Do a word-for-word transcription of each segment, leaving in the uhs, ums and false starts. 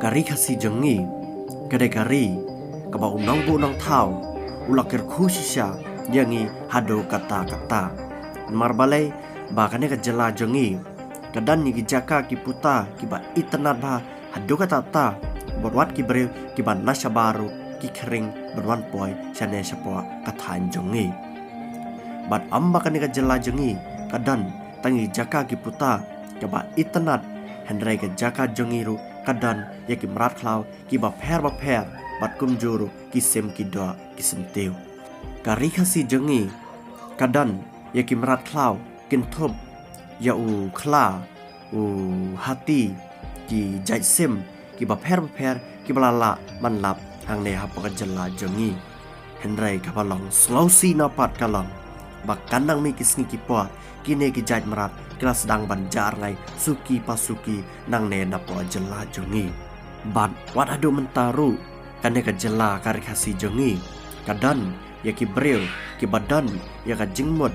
Ka ri Khasi jong ngi ka dei ka ri kaba u nongbuh nongthaw u la kyrkhu shisha ïa ngi haduh katta katta. Namar balei? Ba kane ka jylla jong ngi ka don ïa ki jaka ki puta kiba itynnad bha haduh katta katta, bad wat ki briew kiba na shabar ruh ki khring ban wan poi shane shapoh ka thaiñ jong ngi. Bad ym ba kane ka jylla jong ngi ka don tang ïa ki jaka ki puta kiba itynnad, hynrei ka jaka jong ngi ruh ka don ïa ki mrad khlaw kiba pher bapher, bad kumjuh ruh ki sim ki doh ki syntiew. Ka ri Khasi jong ngi ka don ïa ki mrad khlaw, kynthup ïa u khla, u hati, ki jait sim kiba pher bapher kiba la lah ban lap hangne hapoh ka jylla jong ngi. Hynrei kaba long sngewsih na pat ka long ba kan nang mih ki sngi ki por, kine ki jait mrad ki la sdang ban jah rngai suki pa suki nangne napoh jylla jong ngi. Bad wat haduh mynta ruh kane ka jylla ka ri Khasi jong ngi ka don ïa ki briew kiba don ïa ka jingmut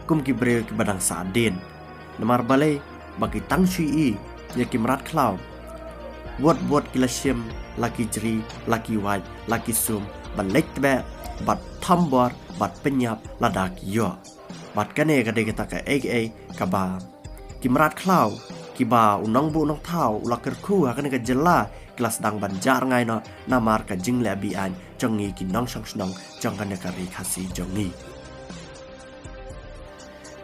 kum ki briew kiba dang sah dien. Namar balei? Ba ki tang shu ïohi ïa ki mrad khlaw. Bud bud ki la shim la ki jri, la ki wait, la ki sum, ban leit tbeh bad thombor bad pynïap lada ki ïoh. Bad kane ka dei kata kaei kaei kaba ki mrad khlaw kiba u nongbuh nongthaw u la kyrkhu ha kane ka jylla ki la sdang ban jah rngai noh namar ka jingleh be-aiñ jong ngi ki nongshong shnong jong kane ka ri Khasi jong ngi.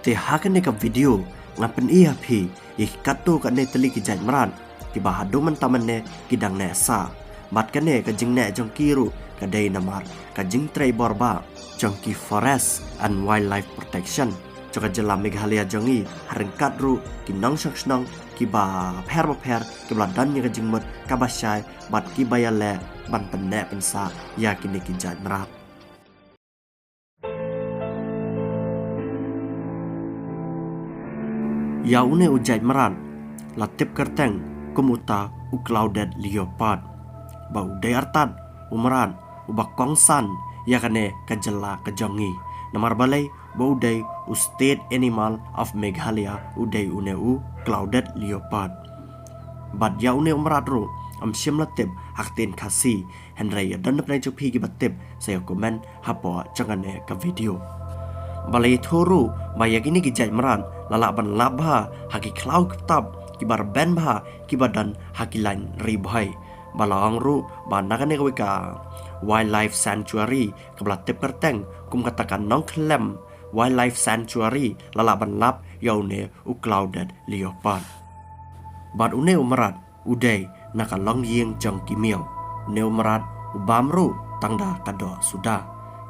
Te ha kane ka video nga pyni ha phi ïa ki katto katne tylli ki jait mrad kiba haduh mynta mynne ki dang neh sah. Bad kane ka jingneh jong ki ruh ka dei namar ka jingtrei bor bah jong ki Forest and Wildlife Protection jong ka jylla Meghalaya jong ngi, ha ryngkat ruh ki nongshong shnong kiba pher bapher kiba la don ïa ka jingmut kaba shai bad kiba ïaleh ban pynneh pynsah ïa kine ki jait mrad. Ïa une u jait mrad la tip kyrteng kum uta u clouded leopard, ba u dei artat u mrad uba kongsan ïa kane ka jylla ka jong ngi. Namar balei? Ba u dei u state animal of Meghalaya, u dei une u clouded leopard. Bad ïa une u mrad ruh ym shym la tip ha ktien Khasi, hynrei ïa don na pdeng jong phi kiba tip sa ïa comment hapoh jong kane ka video. Ba la ïathuh ruh ba ïa kine ki jait mrad la lah ban lap bha ha ki khlaw ki btap kiba rben bha kiba don ha ki lain Ri Bhoi. Ba la ong ruh ba na kane kawei ka Wildlife Sanctuary kaba la tip kyrteng kum kata ka Nongkhyllem Wildlife Sanctuary la lah ban lap ïa une u clouded leopard. Bad une u mrad u dei na ka longïing jong ki miaw. Une u mrad u bam ruh tang da ka doh suda.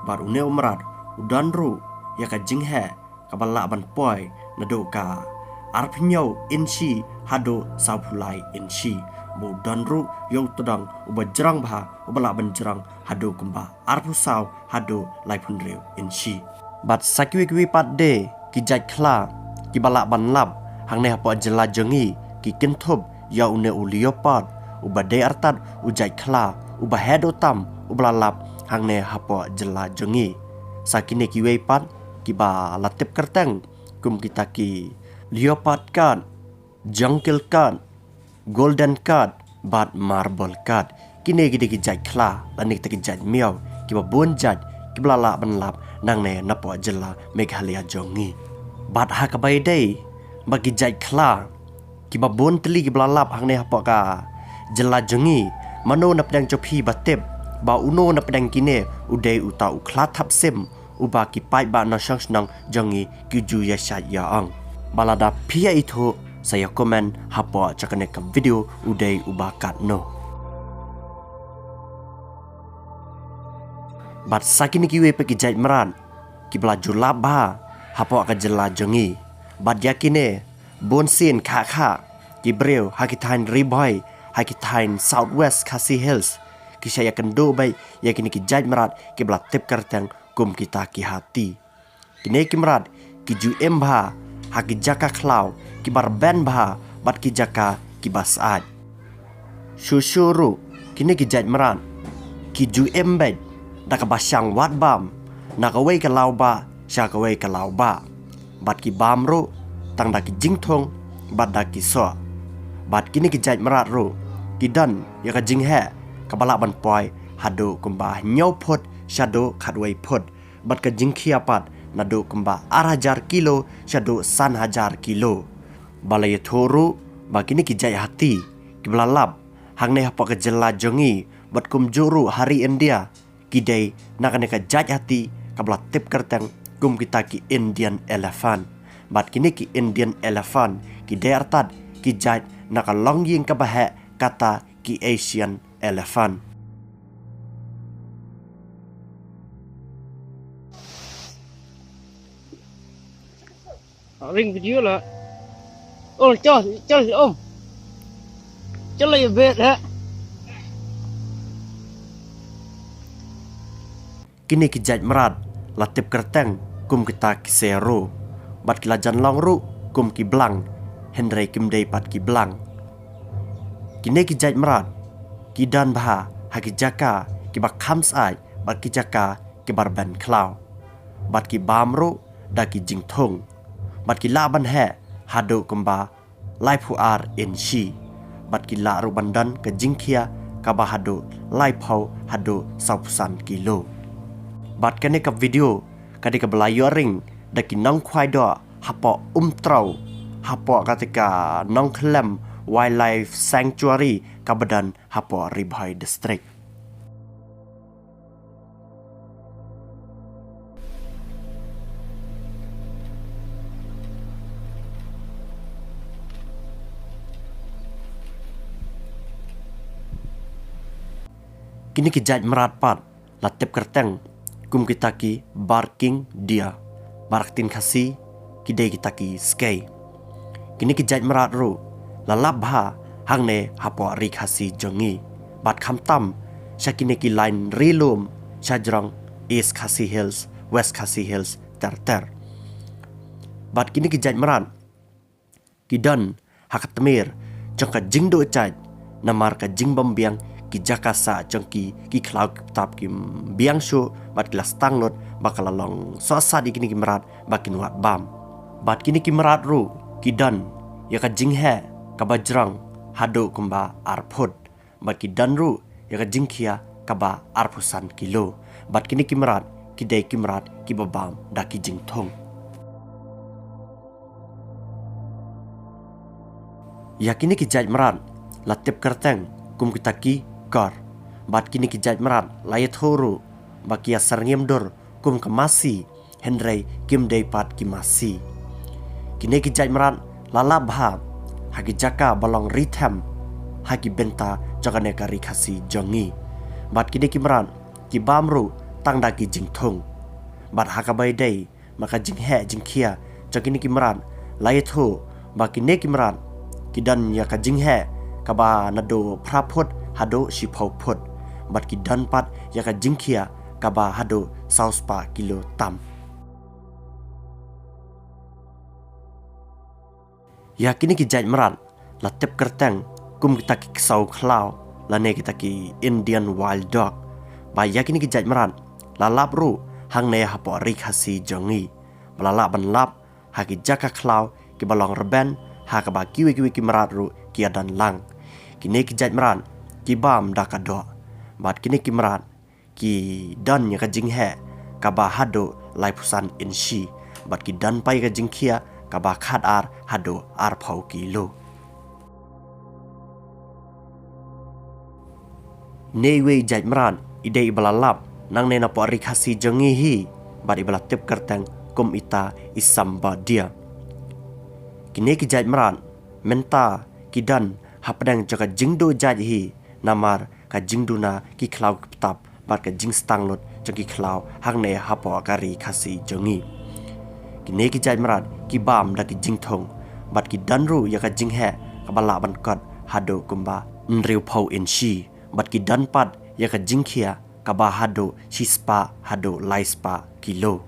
Bad une u mrad u don ruh ïa ka jingheh kaba lah ban poi naduh ka arphew hynñiew inshi haduh sawphew lai inshi. Ba u don ruh ïa u tdong uba jrong bha, uba lah ban jrong haduh kumba arphew saw haduh laiphew hynriew inshi. Bad sa kiwei kiwei pat de ki jait khla kiba lah ban lap hangne hapoh jylla jong ngi ki kynthup ïa une u leopard uba dei artat u jait khla uba heh duh tam uba la lap hangne hapoh jylla jong ngi. Sa kine kiwei pat kiba la tip kyrteng kum kita ki leopard cat, jungle cat, golden cat bad marble cat. Kine ki dei ki jait khla lane kita ki jait miaw kiba bun jait kiba la lah ban lap nangne napoh jylla Meghalaya jong ngi. Bad ha kaba ïadei bad ki jait khla kiba bun tylli kiba la lap hangne hapoh ka jylla jong ngi, mano na pdeng jong phi ba tip ba uno na pdeng kine u dei uta u khla thap sim uba ki paidbah nongshong shnong jong ngi ki ju ïa shait ïa ong? Ba lada phi ïa ithuh sa ïa comment hapoh jong kane ka video u dei uba katno. Bad sa kine kiwei pat ki jait mrad kiba la ju lap bha hapoh ka jylla jong ngi. Bad ïa kine bun sien kha kha ki briew ha ki thaiñ Ri Bhoi, ha ki thaiñ South West Khasi Hills ki shah ïakynduh beit ïa kine ki jait mrad kiba la tip kyrteng kum kita ki hati. Kine ki mrad ki ju im bha ha ki jaka khlaw kiba rben bha bad ki jaka kiba syaid. Shuh shuh ruh kine ki jait mrad ki ju im beit da kaba shang wad bam na kawei ka lawbah sha kawei ka lawbah. Bad ki bam ruh tang da ki jingthung bad da ki soh. Bad kine ki jait mrad ruh ki don ïa ka jingheh kaba lah ban poi haduh kumba hynñiew phut shaduh khatwei phut, bad ka jingkhia pat naduh kumba ar hajar kilo shaduh san hajar kilo. Ba la ïathuh ruh ba kine ki jait hati kiba la lap hangne hapoh ka jylla jong ngi bad kumjuh ruh ha ri India, ki dei na kane ka jait hati kaba la tip kyrteng kum kita ki Indian elephant. Bad kine ki Indian elephant ki dei artat ki jait na ka longïing kaba heh kata ki Asian elephant. Ring video la. Oh, chol, chol, oh. Chol la ïa bet ha. Kine ki jait mrad la tip kyrteng kum kita ki sero. Bad ki la jan long ruh kum ki blang, hynrei kim dei pat ki blang. Kine ki jait mrad ki don bha ha ki jaka kiba kham syaid bad ki jaka kiba rben khlaw. Bad ki bam ruh da ki jingthung. Bad ki lah ban heh haduh kumba laiphew ar inshi. Bad ki lah ruh ban don ka jingkhia kaba haduh laiphew haduh sawphew san kilo. Bad kane ka video ka dei kaba la ïoh ring da ki nongkhwai doh hapoh Umtraw, hapoh kata ka Nongkhyllem Wildlife Sanctuary kaba don hapoh Ri Bhoi District. Kine ki jait mrad pat la tip kyrteng kum kita ki barking deer. Bad ha ka ktien Khasi ki dei kita ki skei. Kine ki jait mrad ruh la lap bha hangne hapoh ri Khasi jong ngi. Bad khamtam sha kine ki lain ri lum shajrong East Khasi Hills, West Khasi Hills ter ter. Bad kine ki jait mrad ki don ha ka tmier jong ka jingduh jait, namar ka jingbym biang ki jaka sah jong ki, ki khlaw ki btap kim biang shuh, bad ki la sdang lut ba ka la long sohsat ïa kine ki mrad ba kin wad bam. Bad kine ki mrad ruh ki don ïa ka jingheh kaba jrong haduh kumba ar phut. Bad ki don ruh ïa ka jingkhia kaba arphew san kilo. Bad kine ki mrad ki dei ki mrad kiba bam da ki jingthung. Ïa kine ki jait mrad la tip kyrteng kum kita ki kor. Bad kine ki jait mrad la ïathuh ruh ba ki ïa syrngiem dur kum ka masi, hynrei kim dei pat ki masi. Kine ki jait mrad la lap bha ha ki jaka ba long ri them ha ki bynta jong kane ka ri Khasi jong ngi. Bad kine ki mrad ki bam ruh tang da ki jingthung. Bad ha kaba ïadei ma ka jingheh jingkhia jong kine ki mrad, la ïathuh ba kine ki mrad ki don ïa ka jingheh kaba naduh phra phut haduh shiphew phut. Bad ki don pat ïa ka jingkhia kaba haduh saw spah kilo tam. Ïa kine ki jait mrad la tip kyrteng kum kita ki ksew khlaw lane kita ki Indian wild dog. Ba ïa kine ki jait mrad la lap ruh hangne hapoh ri Khasi jong ngi. Ba la lah ban lap ha ki jaka khlaw kiba long rben, ha kaba kiwei kiwei ki mrad ruh ki ïa don lang. Kine ki jait mrad ki bam da ka doh. Bad kine ki mrad ki don ïa ka jingheh kaba haduh laiphew san inshi. Bad ki don pat ïa ka jingkhia kaba khatar haduh arphew kilo. Ine iwei i jait mrad i dei iba la lap nangne napoh ri Khasi jong ngi hi, bad iba la tip kyrteng kum ita i Samba deer. Kine ki jait mrad mynta ki don hapdeng jong ka jingduh jait hi, namar ka jingduna ki khlaw ki btap bad ka jingsdang lut jong ki khlaw hangne hapoh ka ri Khasi jong ngi. Kine ki jait mrad ki bam da ki jingthung, bad ki don ruh ïa ka jingheh kaba lah ban kot haduh kumba hynriewphew inshi, bad ki don pat ïa ka jingkhia kaba haduh shispah haduh laispah kilo.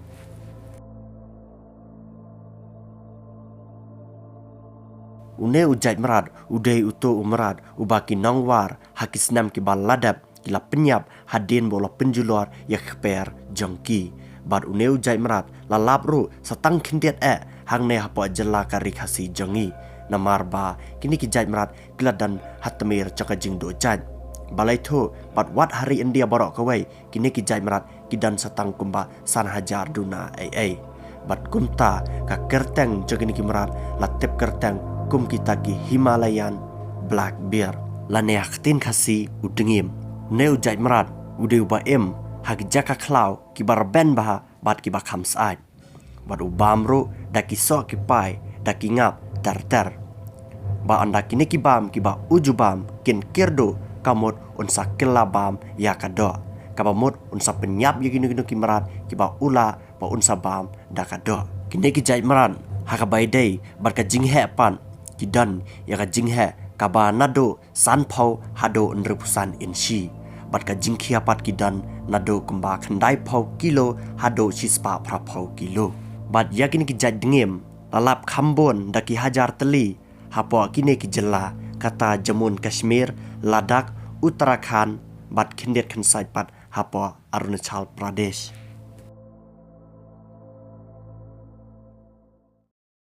Une u jait mrad u dei uto u mrad uba ki nongwar ha ki snem kiba la dep ki la pynïap hadien ba u la pynjulor ïa ka kper jong ki. Bad une u jait mrad la lap ruh sa tang khyndiat eh hangne hapoh jylla ka ri Khasi jong ngi. Namar ba kine ki jait mrad ki la don ha tmier jong ka jingduh jait. Balei thuh, bad wat ha ri India baroh kawei, kine ki jait mrad ki don sa tang kumba san hajar duna ei ei. Bad kumta ka kyrteng jong kine ki mrad la tip kyrteng kum kita ki Himalayan black bear, lane ha ka ktien Khasi u dngiem. Une u jait mrad u dei uba im ha ki jaka khlaw kiba rben bha bad kiba kham syaid. Bad u bam ruh da ki soh ki pai, da ki ngap ter ter. Ba ynda kine ki bam kiba u ju bam kin kyrduh, ka mut un sa kylla bam ïa ka doh. Kaba mut un sa pynïap ïa kino kino ki mrad kiba u lah ba un sa bam da ka doh. Kine ki jait mrad ha kaba ïadei bad ka jingheh pat, ki don ïa ka jingheh kaba naduh sanphew haduh hynriewphew san inshi. Bad ka jingkhia pat ki don naduh kumba khyndaiphew kilo haduh shispah phraphew kilo. Bad ïa kine ki jait dngiem la lap kham bun da ki hajar tylli hapoh kine ki jylla, kata Jammu and Kashmir, Ladakh, Uttarakhand, bad khyndiat khynsaid pat hapoh Arunachal Pradesh.